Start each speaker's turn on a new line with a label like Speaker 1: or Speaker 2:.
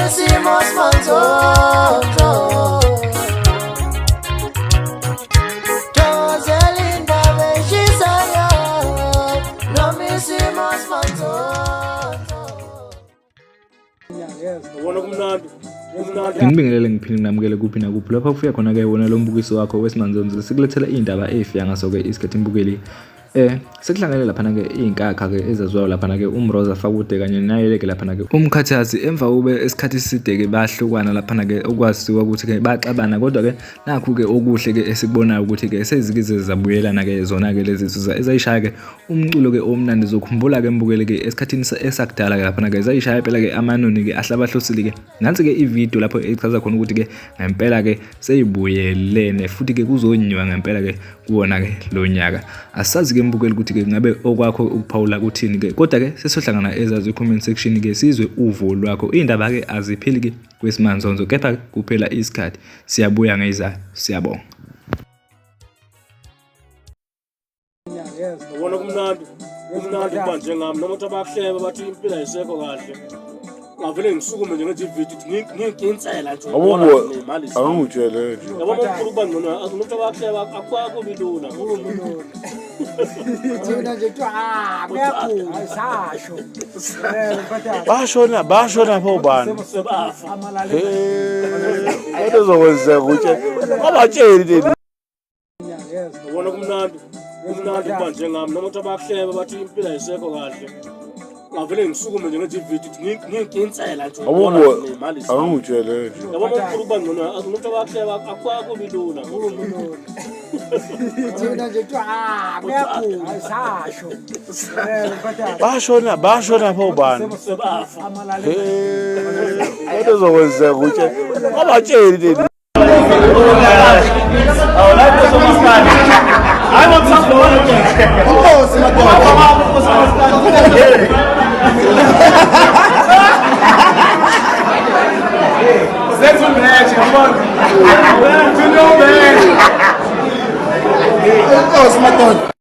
Speaker 1: Nomisimo Smanzonzo. Thokozela indaba eshisayo. Nomisimo Smanzonzo.
Speaker 2: Ubona kumnandi, kumnandi.
Speaker 3: Nginibingelele ngiphinde nginamukele kuphi nakuphi lapha kufika khona-ke wona lo mbukiso wakho wesimanzonzo sikulethela iy'ndaba ey'fika ngaso-ke isikhathi mbukeli. Sekuhlangene laphana-ke iy'nkakha-ke ezaziwayo laphana-ke uMroza Fakude kanye naye-ke laphana-ke uMkhathazi emva kube isikhathi eside-ke bahlukana laphana-ke okwaziwa ukuthi-ke baxabana kodwa-ke nakhu-ke okuhle-ke esikubonayo ukuthi-ke sezike zabuyelana-ke zona-ke lezi nsizwa ezayishaya-ke umculo-ke omnandi zokhumbula-ke mbukeli-ke esikhathini esakudala-ke laphana-ke zayishaya phela-ke amanoni-ke ahlabahlosile-ke. Nansi-ke ividiyo lapho echaza khona ukuthi-ke ngempela-ke seyibuyelene futhi-ke kuzonyiwa ngempela-ke kuwona-ke lo nyaka. Asazi-ke mbukeli ukuthi-ke ngabe okwakho ukuphawula kuthini-ke kodwa-ke sesohlangana ezazi comment section-ke sizwe uvo lwakho. Iy'ndaba-ke azipheli-ke kwesimanzonzo kepha kuphela isikhathi. Siyabuya ngezayo. Siyabonga.
Speaker 2: Ubona kumnandi, kumnandi ukuba njengami noma kuthiwa bayakuhleba bathi impilo ayisekho kahle. Ngavele ngisukume nje ngenze ividiyo ukuthi ngiyinsela nje.
Speaker 4: Awubo,
Speaker 2: Nemali
Speaker 4: angangitshele nje.
Speaker 2: Yabo uma ufuna ukuba ngcono noma kuthiwa bayakuhleba akubi lula.
Speaker 5: Thina nje kuthiwa ah kuyakhula sasho.
Speaker 4: Bashona, bashona pho ubani?
Speaker 2: Sebafa.
Speaker 4: Hey, kodwa uzokwenzeka utshele. Wabatsheli leli.
Speaker 2: Ubona kumnandi, kumnandi ukuba njengami noma kuthiwa bayakuhleba bathi impilo ayisekho kahle. Ngavele ngisukume nje ngenze ividiyo ukuthi ngiyinsela nje.
Speaker 4: Awubo,
Speaker 2: Nemali
Speaker 4: angangitshele nje.
Speaker 2: Yabo uma ufuna ukuba ngcono noma kuthiwa bayakuhleba akubi lula.
Speaker 5: Thina nje kuthiwa ah kuyakhula sasho.
Speaker 4: Bashona, bashona pho ubani?
Speaker 2: Sebafa.
Speaker 4: Hey, kodwa uzokwenzeka utshele. Wabatsheli leli.
Speaker 6: Inkosi madoda.